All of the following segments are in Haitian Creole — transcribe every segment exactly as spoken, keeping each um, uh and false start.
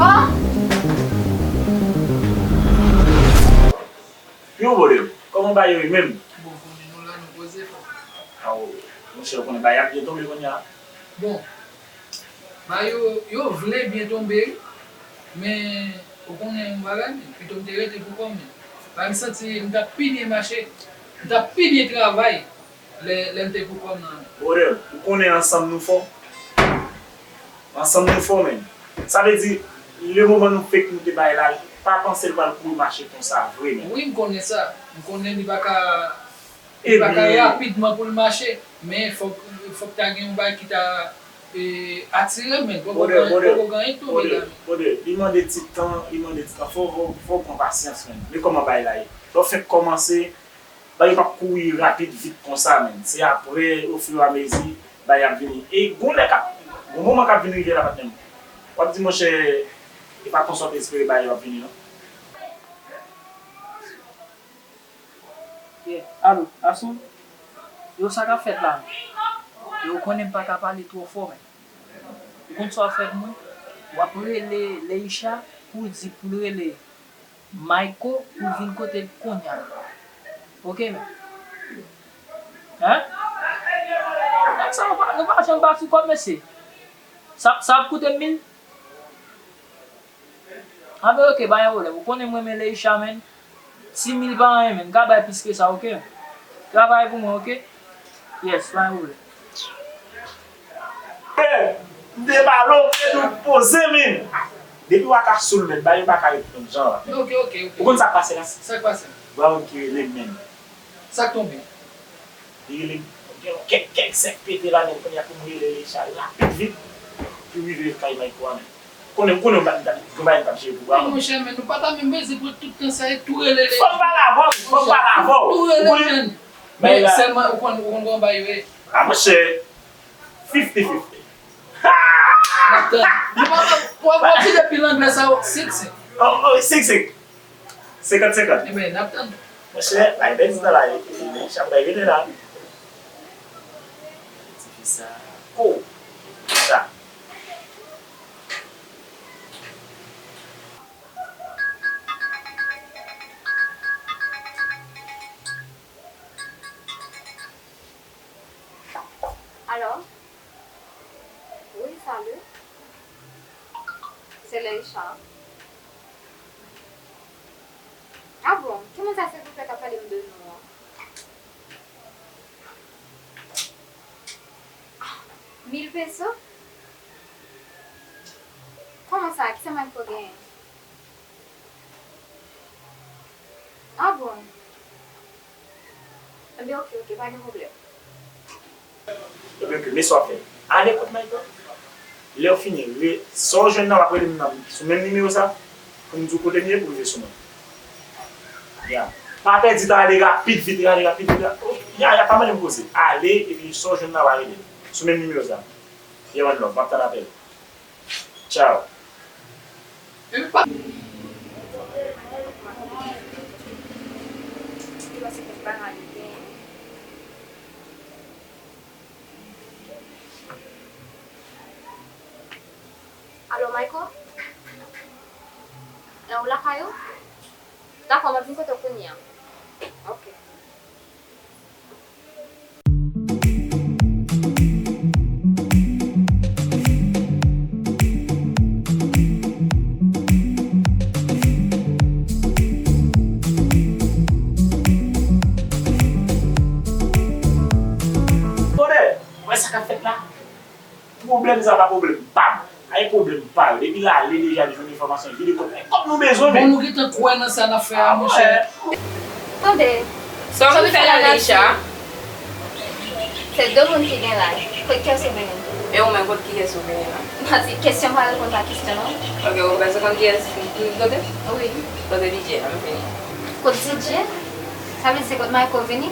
Ah! Yo, bòdè, kòman bagay yo ye menm? Bon, konnen nou la, nou poze, frè. Aw, monchè, ou konnen bagay ap byen tonbe kounye a. Bon, bagay yo, yo vle byen tonbe, wi. Men, ou konnen yon bagay, men, pito m te rete pou kò m, men. Bagay m santi m t ap pi byen mache, m t ap pi byen travay. Lè, lè m te pou kò m nan. Brother, ou konnen ansanm nou fò. Ansanm nou fò, menn. Sa vle di, le moman nou fèk nou te bay la, pa panse l pral kouri mache konsa vre, menn. Wi, m konnen sa. M konnen li pa ka, li pa ka rapidman pou l mache, men fòk, fòk ta gen yon bagay ki ta, e, atire m, menn. Poko ganyen, poko ganyen tonbe la. Brother, li mande ti tan, li mande ti tan. Fò, fò, fò w pran pasyans, menn. Men kòman bagay la ye. Lè w fèk kòmanse, Bagay yo p ap kouri rapid vit konsa, menn. Se apre, ofiramezi, bagay ap vini. E gon lè k ap, gon moman k ap vin rive la, patnè m. W ap di, monchè, e pa konsa w te espere bagay yo ap vini, non. Yeah. Alo, Ason? Yo, sa k ap fèt la? Yo, ou konnen m pa ka pale twò fò, menn. Ou konn sa w ap fè pou mwen? W ap rele Leisha pou w di pou l rele Mayko pou l vin kote l kounye a. Oke, men. Hein? Nèg sa, nou pa, nou pa janm bati kòb, mesye. Sa, sa ap koute m mil? Anben, oke, pa gen pwoblèm. Ou konnen m renmen Leisha, menn. Ti mil pa anyen, menn. M ka bay plis ke sa, oke? Travay pou mwen, oke? Yes, pa gen pwoblèm. Eh, m te pale w, m te di w poze, menn. Depi w ak Ason, menn, bagay yo pa ka ret menm jan an, menn. Oke, oke, oke. Ou konn sa k pase la? Sa k pase? Brown ki rele m, menn. Sa k tonbe? Li rele m, gen yon kèk, kèk sèk pete la, menn, kounye a pou m rele Leisha rapid vit, pou rive kay Mayko a, menn. Konnen, konnen, m pa, m pa, m pa, m pa jere pou Brown. Monchè, men nou pa ta menm bezwen pran tout tan sa e tou rele Leisha. Fò m pale avè w, fò m pale avè w. Tou rele, menn. Men sèlman, ou konn, ou konn kòman bagay yo ye. A, monchè, fifty fifty. N ap tann. Nou pa, w ap, w ap di depi langlè sa, senk senk. Oh, oh, senk senk. Senkant senkant. Ebyen, n ap tann. Monchè, bay bèl ti tan la, e, e, e, chan bay rele la. Ti fi sa. Ko. Sa. Alo? Wi, salut. Se Leisha. Ah bon? Ki moun sa, silvouplè, k ap pale m de nou an? Mil peso? Kòman sa? Kisa Mayko genyen? Ah bon? Enben, oke, oke, pa gen pwoblèm. Enben, oke, men sa w ap fè. Ale kot Mayko. Lè w fini, re, sa w jwenn nan, w ap rele m nan sou menm nimewo sa, pou m di w kote m ye, pou w rive sou mwen. Ya. Pa pèdi tan, ale rapid vit, ale rapid vit. Ya, ya, pa mande m koze. Ale, epi sa w jwenn nan, w a rele m. Sou menm nimewo sa. Yeah, one love, m ap tann apèl. Tchao. Alo, Mayko? E, ou lakay ou? Dakò, m ap vin kote w kounye a. Oke. Brother, wè sa k ap fèt la? Pwoblèm sa pa pwoblèm pa m. Ay pwoblèm pa yo. Depi l ale deja, li jwenn enfòmasyon, li vide kòb. Kòb nou bezwen, men. Bon, nou gentan kwè nan sa n ap fè a, monchè. Tande. Sa w vin fè la, Leisha? Se de moun ki gen la. Kot kiyès ou vini? E ou menm, kot kiyès ou vini la? Mati, kesyon pa reponn pa kesyon, non. Ok, ou bezwen konn kiyès ki kote? Wi. Kote D J a, m vini. Kot D J? Sa vle di se kot Mayko vini?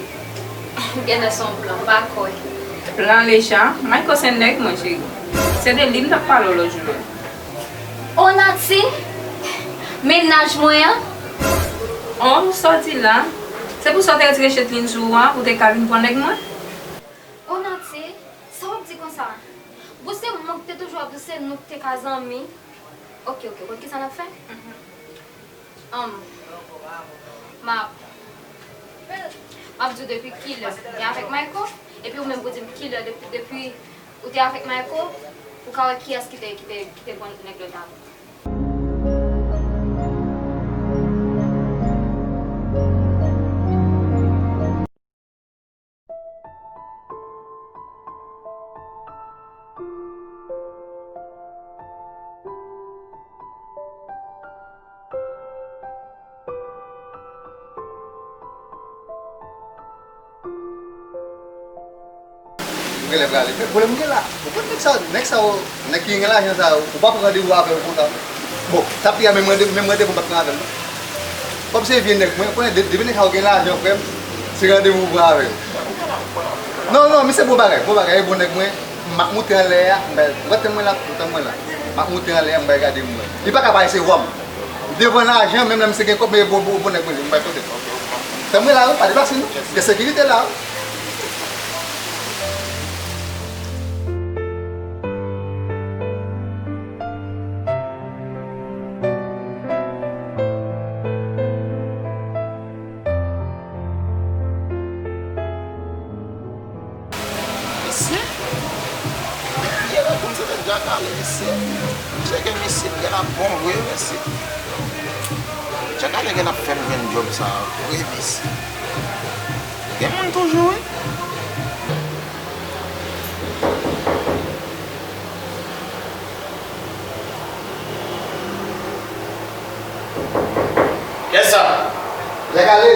Genlè se yon plan, m pa kwè. Plan Leisha? Mayko se nèg mwen, cheri. Se de li m t ap pale w lòt jou a. O Nati, mennaj mwen an. O, sa w di la? Se pou sa w te retire chenn sou ou a, pou w te ka vin pran nèg mwen? O Nati, sa w ap di konsa? Bon, se mwen ki te toujou ap di se nou ki te ka zanmi. Ok, ok, ou konn kisa n ap fè? Um, m ap, m ap di w depi kilè ou te avèk Mayko, epi ou menm pou di m kilè depi, depi ou te avèk Mayko, pou ka wè kiyès ki te, ki te, ki te pran nèg lòt la. Mwen lè prale. Men pwoblèm gen la. Ou konn nèg sa, nèg sa yo, nèg ki gen lajan sa yo, ou pa pran randevou avè yo konsa. Bon, sa pi a menm randevou, menm randevou m pa pran avè l non. Kòm se vye nèg mwen, konnen de- depi nèg sa yo gen lajan frè m, se randevou ou pran avè yo. Non, non, misye bon bagay, bon bagay, e bon nèg mwen, m ap moute anlè a, m bay, ou wè tè mwen la, tè mwen la. M ap moute anlè a, m bay gade mwen. Li pa ka pa resevwa m. Devan lajan, menm lè misye gen kòb, men bon, bon, bon nèg mwen, m bay pote. Fè mwen la, wi, pa deplase non. Gen sekirite la, wi. Mesye? Depi yè la pou m sot Djak Ale, mesye. M tcheke mesye, li genlè ap bon vre, mesye. Djak Ale genlè ap fè m jwenn djòb sa a vre, mesye. Gen moun toujou, wi. Kiyès sa? Djak Ale.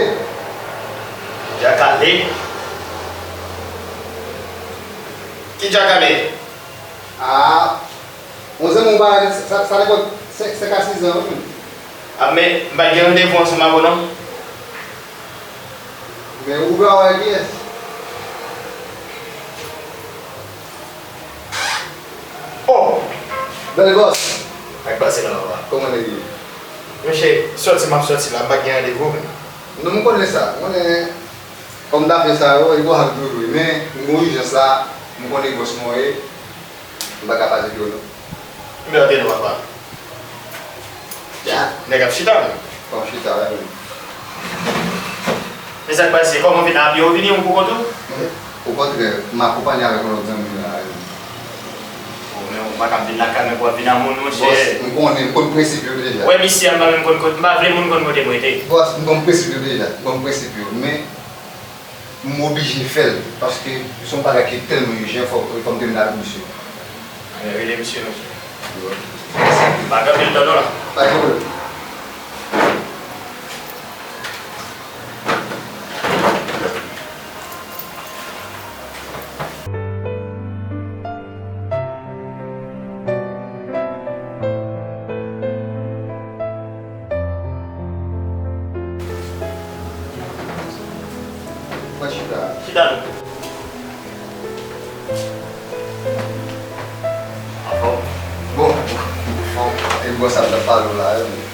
Djak Ale? Ki Djak Ale? Ah, yon zanmi w pa, sa, sa nenpòt senk, senk a sis zan, wi. Ah, men, m pa gen randevou ansanm avè w, non. Men ou vle wè kiyès? Oh! Bèl bòs. Ak pase la, papa. Kòman nèg ye? Monchè, sòti m ap sòti la, m pa gen randevou menm. Non, m konnen sa. M konnen kòm zafè sa yo, e gwo ak dlo dwe. Men, m gon ijans la, m konnen bòs mwen ye. M pa ka pase dlo non. Mwen antre non, papa. Ya, nèg ap chita menm. Bon, chita, wi. Men sa k pase, kòman w vin a pye, ou vini ou pou kont ou? Okontrè, m akonpanye avèk yon lòt zanmi m la, wi. O, men ou pa ka vin lakay mwen pou w ap vin a moun, monchè. Bòs, m konnen, m konn prensip yo deja. Wè, misye a, m pa menm konn kot, m pa vle moun konn kote m rete. Bòs, m konn prensip yo deja, m konn prensip yo, men m oblije fè l, paske se yon bagay ki tèlman ijan, fò, fò m te vin avèk misye. Men rele misye, monchè. Yo. Pa gen anpil tan non la. Pa gen pwoblèm. Mwen chita. Chita non. Anfòm? Bon, bon, e bòs ap pale w la, wi.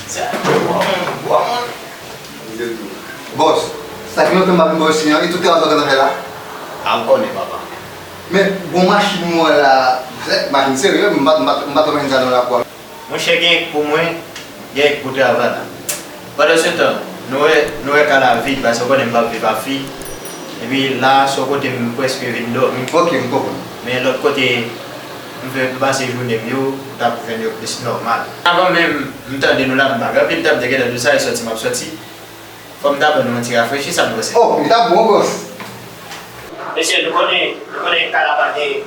Sa, gwo moun, gwo moun. Bòs, sa gen lontan m ap vin bò isi an, e tout travay sa w gentan fè la? A, m konnen, papa. Men, bon machin mwen la, machin serye, m pa, m pa, m pa twò machin sa nan lakou a. Monchè, gen pou mwen, gen pou travay la. Pandansetan, nou wè, nou wè kay la vid, paske w konnen m p ap viv ak fi. Epi la, se yon kote m prèske vin dòmi. Ok, m konprann. Men lòt kote, m fè, m pase jounen m yo, m t ap jwenn yo plis nòmal. Avan menm, m tande nou la, m pa gen anpil tan, m te gentan di w sa, e sòti m ap sòti. Fò m ta ban nou yon ti rafrechi, sa nou panse? Oh, li ta bon, bòs. Mesye, nou konnen, nou konnen kay la pa gen.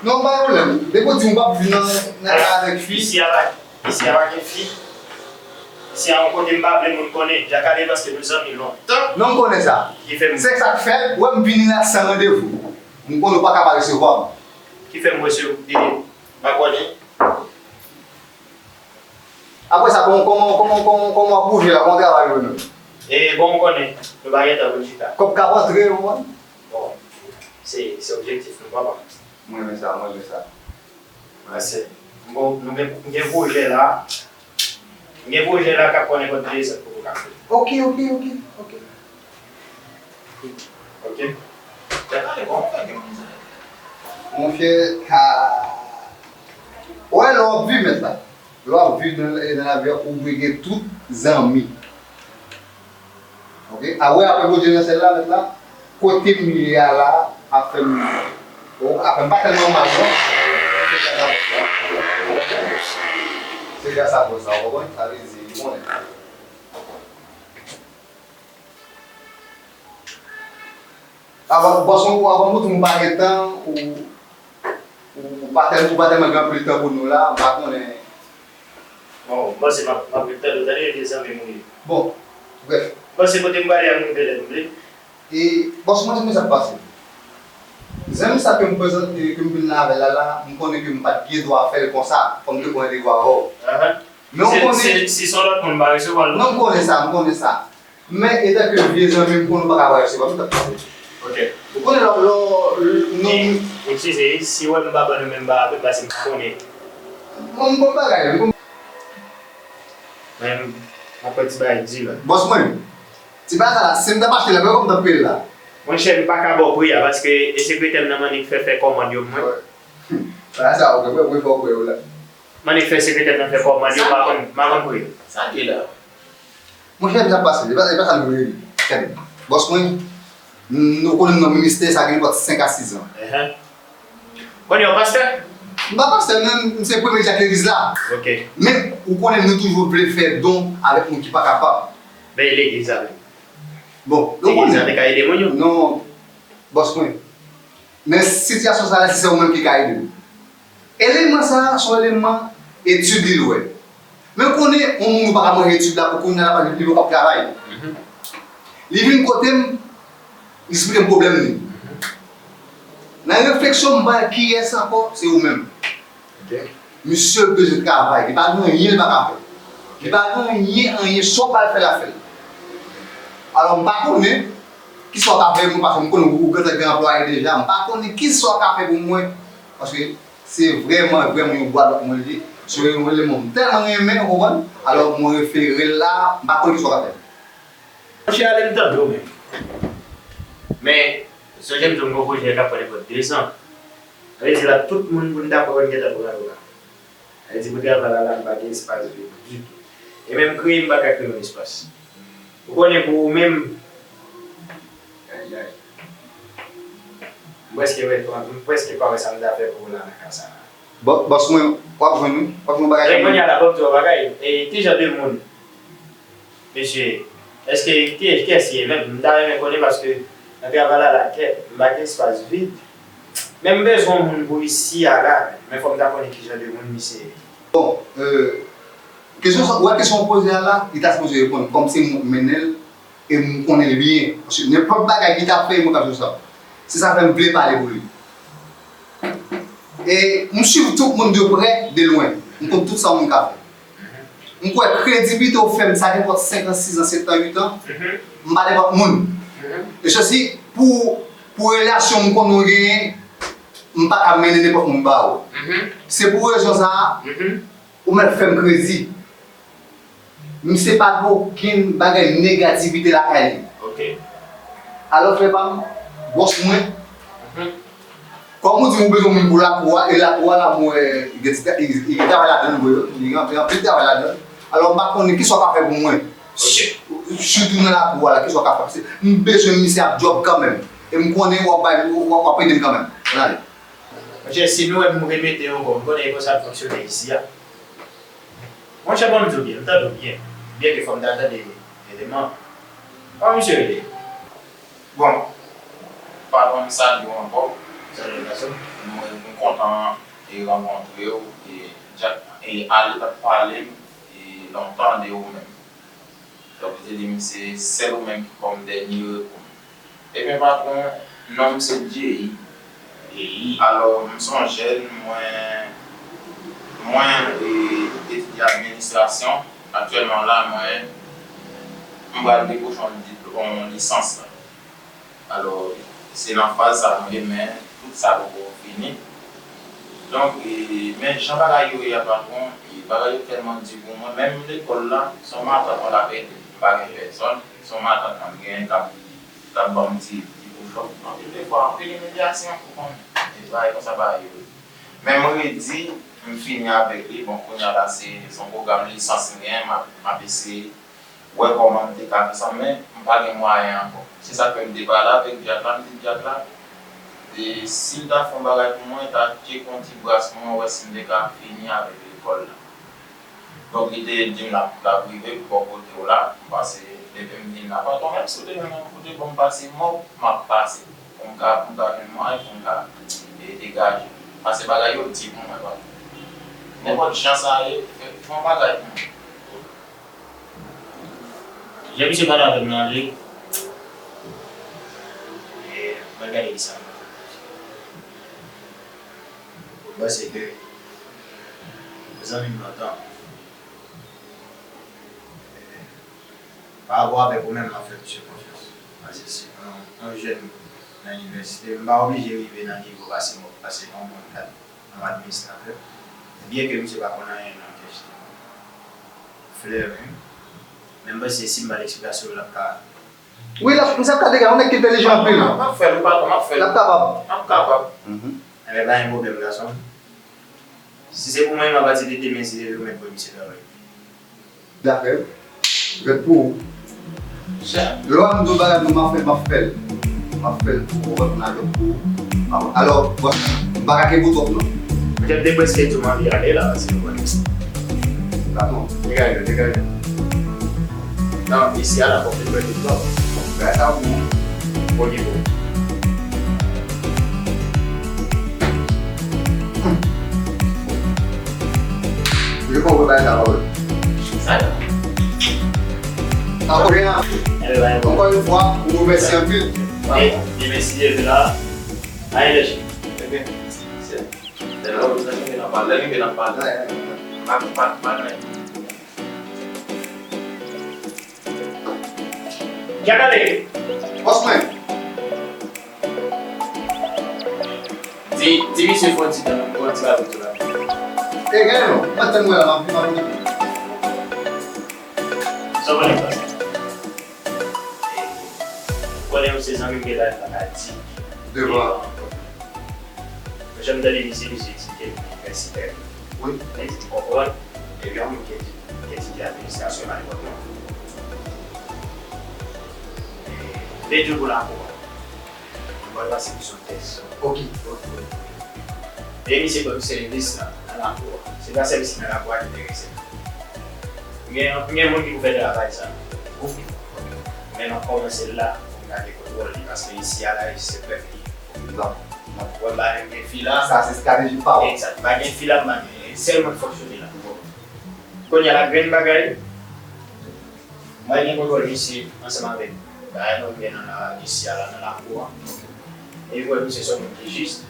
Non, pa gen pwoblèm. Depi w di m w p ap vin nan, nan kay avèk fi. Isi a pa, isi a pa gen fi. Isi a yon kote m pa vle moun konnen. Djak Ale paske nou zanmi lontan. Non, m konnen sa. Ki fè m. Se sa k fè, w wè m vini la san randevou. M konnen w pa ka pa resevwa m. Ki fè m resevwa, e, m pa konnen. Apre sa, kòman, kòman, kòman, kòman, kòman w ap bouje la? Kòman travay yo menm? E bon, ou konnen, nou pa gen tan pou n chita. Kòb k ap antre, ou konprann? Bon, se, se objektif nou, papa. Mwen renmen sa, mwen renmen sa. Mèsi. Bon, nou gen, gen pwojè la. Gen pwojè la k ap pran nenpòt de zan pou nou ka fè. Ok, ok, ok, ok. Ok. Djak Ale, kòman w fè gen moun sa? Monchè, ka. Ou wè, lè w ap viv, mèt la, lè w ap viv nan, nan lavi a, ou dwe gen tout zanmi. Oke? A, wè, apre Bondye nan syèl la, mèt la, kote m ye a la, afè m, o, afè m pa tèlman mal, non. Se gras a Bondye. Se gras a Bondye sa, ou konprann? Sa vle di, ou konnen. Avan, bòs mwen, avan m montre w, m pa gen tan, ou, ou, ou pa tèl-, ou pa tèlman gen anpil tan pou nou la, m pa konnen. Bon, m panse m ap, m ap ret tande w, tande vye zanmi m ou ye. Bon, brèf. M panse kote m prale a m rive lè m vle. E, bòs mwen, se konn sa k pase. Zanmi sa ke m prezante, ke m vin la avè l la, la, m konnen ke m pa t gen dwa fè l konsa, fò m te konnen devwa avè w. Ahan. Men w konnen. Si, si, si se yon lòt moun, m pa resevwa l, non. Non, m konnen sa, m konnen sa. Men, etanke vye zanmi m, m konnen w pa ka pa resevwa m, sa k pase. Ok. Ou konnen lò, lò, nou. Eskize, si w wè m pa ban nou menm ba, ba, se m pa konnen. Mwen, m konn bagay, m konn. Men, m ap pran ti bagay di la. Bòs mwen, ti bagay sa la, si m t ap achte l la, men kòman m t ap peye l la? Monchè, m pa ka ba w pri a, paske e sekretè m nan Manik fè, fè kòmand yo mwen. Bagay sa, ou gen mwen, mwen fè w kwè yo la. Manik fè sekretè m nan fè kòmand yo, m pa konn, m pa konn pri yo. Sa ki la? Monchè, sa pase, e pa, e pa sa nou vle. Tande, bòs mwen, nou konnen m nan ministè sa gen nenpòt senk a sis an. Ehn. Konnen w pastè? M pa pastè, non, m se premye dyak legliz la. Ok. Men, ou konnen nou toujou vle fè don avèk moun ki pa kapab. Men legliz la menm. Bon, nou konnen. Legliz la te ka ede moun yo? Non, bòs mwen. Men sitiyasyon sa la, si se ou menm ki ka ede m. Eleman sa a, se yon eleman etid li dwe. Men konnen, yon moun ou pa ka manje etid la pou kounye a la, li poko ap travay. Mhm. Li vin kote m, li esplike m pwoblèm li. Mhm. Nan refleksyon m, m pa wè kiyès ankò, se ou menm. Ok. Misye bezwen travay, li pa gen anyen li pa ka fè. Li pa gen anyen, anyen, sa w ba l fè, l ap fè l. Alò, m pa konnen kisa w ka fè pou mwen, paske m konnen ou gentan gen anplwaye deja. M pa konnen kisa w ka fè pou mwen, paske se vrèman, vrèman yon bwa dwat mwen li ye. Se yon eleman m tèlman renmen, ou konprann? Alò, mwen refere l la, m pa konnen kisa w ka fè. Monchè, ale m tande w menm. Men, sonje m di w m gon pwojè k ap pran nenpòt dezan. Sa vle di la, tout moun pou n ta pran, n gentan pran yo la. Sa vle di pou travay la, la, m pa gen espas vid ditou. E menm kreye, m pa ka kreye yon espas. Ou konnen pou ou menm, ayayay. M prèske wè, m prèske pa wè sa m ta fè pou ou la nan ka sa a. Bò-, bòs mwen, w ap jwenn wi. W ap jwenn bagay. Men kounye a la, ban m di w yon bagay. E ki jan de moun Mesye, èske, ki, kiyès li ye menm? M ta renmen konnen paske nan travay la, la, kèt, m pa gen espas vid. Men m bezwen yon moun pou isi a la, men fò m ta konnen ki jan de moun misye ye. Bon, euh, kesyon sa, ou wè kesyon w poze a la, li ta sipoze reponn kòm se mwen k mennen l, e m konnen l byen. Paske nenpòt bagay li ta fè, mwen k ap jwe sa. Se sa k fè m vle pale pou li. E m swiv tout moun de prè, de lwen. M konn tout sa yon moun ka fè. M kwè kredibilite w fè m sa nenpòt senk an, sis an, sèt an, uit an. M pa nenpòt moun. E sesi, pou, pou relasyon m konnen w genyen, m pa ka mennen nenpòt moun ba ou. Se pou rezon sa a, ou mèt fè m kredi. Misye pa gen okenn bagay negativite lakay li. Ok. Alò, frè pa m, bòs mwen, kòm ou di m ou bezwen moun pou lakou a, e lakou a la, mwen, li gen ti, li, li gen travay ladan l vre, li gen anpil, anpil travay ladan l. Alò, m pa konnen kisa w ka fè pou mwen. Ok. Sitou nan lakou a la, kisa w ka fè? Paske m bezwen misye ap djòb kanmenm. E m konnen w ap bay, w ap, w ap ede m kanmenm. Ann ale. Monchè, si nou wè m remete ankò, m konnen e konsa l fonksyone isi a. Monchè, bon, m di w byen, m tande w byen. Byenke fò m ta tande eleman. Kòman misye rele? Bon, patwon, m salye w ankò. Salye, gason. M, m kontan e rankontre w, e Jack, e ale pa t pale m, e lontan de ou menm. Donk, li te di m se sèl ou menm ki kòm dènye rekou m. Ebyen, patwon, non m se Djeyi. Djeyi. Alò, m se yon jèn, mwen, mwen, e, etidye administrasyon. Aktyèlman la, mwen, m pral dekwoche yon dipl-, yon lisans la. Alò, se nan faz sa nou ye, men tout sa poko fini. Donk, e, men jan bagay yo ye a, patwon, e, bagay yo tèlman di pou mwen. Menm lekòl la, se yon matant mwen t ap ede m, m pa gen pèsòn. Se yon matant mwen m genyen k ap, k ap ban m ti, ti push up. Anpil defwa, anpil imilyasyon, ou konnen. E bagay konsa bagay yo ye. Men m redi, M fini avèk li, bon, kounye a la, se se yon pwogram lisans m genyen, m ap, m ap eseye wè kòman m te ka fè sa, men m pa gen mwayen ankò. Se sa k fè m te pale avèk Jack la, m di Jack la, e, si l ta fè yon bagay pou mwen, ta tcheke yon ti bras pou mwen, wè si m te ka fini avèk lekòl la. Donk, li te di m l ap, l ap rive bò kote w la, m pase, depi m vin la. Patwon, menm si w te jwenn yon kote pou m pase mò, m ap pase. Pou m ka, pou m ka jwenn mwayen, pou m ka, e, degaje. Paske bagay yo di pou mwen, patwon. Nenpòt jan sa ye, fè, fè yon bagay pou mwen. Jan misye pale avè m nan, li, e, mwen gade li sa. Mwen panse ke zanmi m lontan. Pa rapò avèk ou menm, m ap fè misye konfyans. Paske se yon, yon jèn nan inivèsite, m pa oblije rive nan nivo pase mò, pase yon bon kad kòm administratè. Byenke misye pa konn anyen nan kèsyon flè, men, men m panse si m ba l eksplikasyon, l ap ka Wi, l ap, misye ap ka degaj, yon nèg ki entèlijan anpil. M ap fè l, wi, patwon, m ap fè l. L ap kapab. M ap kapab. Mhm. Enben, pa gen pwoblèm, gason. Si se pou mwen, m ap pati de demen, si Dye vle, ou mèt voye misye travay. Dakò. Rèd pou ou. Lè w a m di w bagay, non, m ap fè l, m ap fè l. M ap fè l pou ou, konprann, m ap fè l pou ou. Alò, bòs, m pa ka kenbe w twòp, non. Petèt de prèske di w m anvi ale la, paske w konnen. Patwon, degaje, degaje. Non, isi a la, fòk li fè tout sa. Bagay sa pou ou. Bon nivo. Yo pa wè bagay sa, pa wè. Sa la. Ankò yon fwa, nou remèsye anpil. E, e mèsi Dye la. Ayen lèche. Ebyen, se lè nou bezwen rive nan pale, lè rive nan pale. Pa, pa, pa, pa. Jakale! Bòs mwen! Di, di misye fè yon ti tan, fè yon ti bagay tou la. E, gade non, mwen tann mwen la, m ap, m ap vini. Sa w konnen sa? Ou konnen ou se zanmi m, gen bagay m pa ka di. Devan. Mwen janm tande misye, misye di ke li inivèsitè. Wi. Men li konprann, epi yon moun ki etidye, ki etidye administrasyon nan nenpòt moun. Li di l pou lakou a. Li pral pase pou son tès. Ok, ok, ok. E misye ban m sèvis la, nan lakou a. Se pa sèvis nan lakou a ki enterese m. Men, men moun ki pou fè travay sa. Ok, ok. Men m ap kòmanse l la, pou m gade kontwòl li, paske isi a la, se prèv li. Dakò. Wè, m pa menm gen fi la. Sa se estrateji pa w. Egzak. M pa gen fi la, m pa gen. Sèlman fonksyone la. Kounye a la, grenn bagay, mwen gen kontwòl misye ansanm avèk bagay mwen gen nan la, isi a la, nan lakou an. E m wè misye se yon moun ki jis,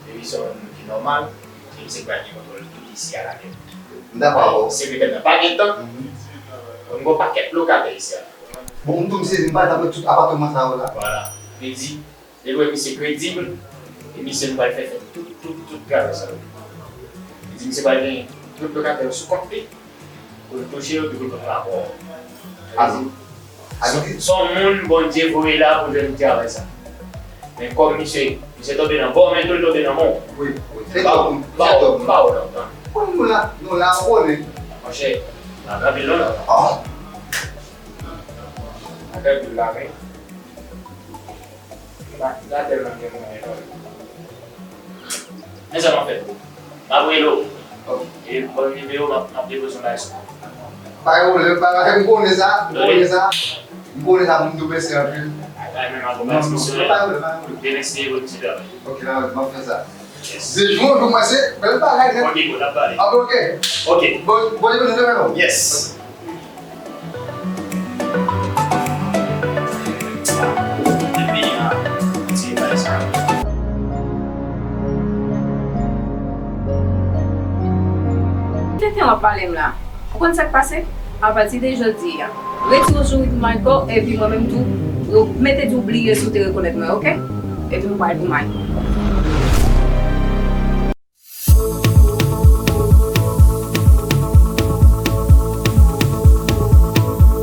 e li se yon moun ki nòmal, e misye pral gen kontwòl tout isi a la nèt. M dakò avè w. Sekretè m nan pa gen tan. Mhm. Bon, m gon pakèt lokatè isi a la. Bon, m tou m sezi, m pa t ap tout apatman sa yo la. Vwala. Li di, Li wè misye kredib, e misye nou pral fè fè tout, tout, tout travay sa yo. Li di misye pral gen tout lokatè yo sou kont li, pou l touche yo, epi pou l pote rapò. Li di, se yon moun Bondye voye la pou l fè travay sa. Men kòm misye, misye tonbe nan bò, men tou l tonbe nan men w. Wi, wi. Se tòp, wi. Se tòp, wi. Pa w lontan. Konn nou la, nou la, ou konnen. Monchè, la anpil non la. Oh. Anpil la, men. Pa, pa tèlman gen mwayen non. Men sa m ap fè pou ou. M ap rele w. Ok. E ban m nimewo, m ap, m ap depoze yon bagay sou ou. Pa gen pwoblèm, pa, m konnen sa, m konnen sa. M konnen sa, moun tou prese anpil. Ay, pa menm akonpanye misyon. Non, non, pa gen pwoblèm, pa gen pwoblèm. Demen si Dye vle, m ti travay. Ok, m ap fè sa. Yes. De jou an jou, mwen se bèl bagay nèt. Ok, bon, n ap pale. Ah, ok. Ok. Bon, bon, bon, bon, bon, bon. Yes. Tenten w ap pale m la. Ou konn sa k pase? Apati de jodi a, retire w sou ritm Michael, epi mwen menm tou, ou mete di w bliye si w te rekonèt mwen, oke? Epi m pral pou Michael.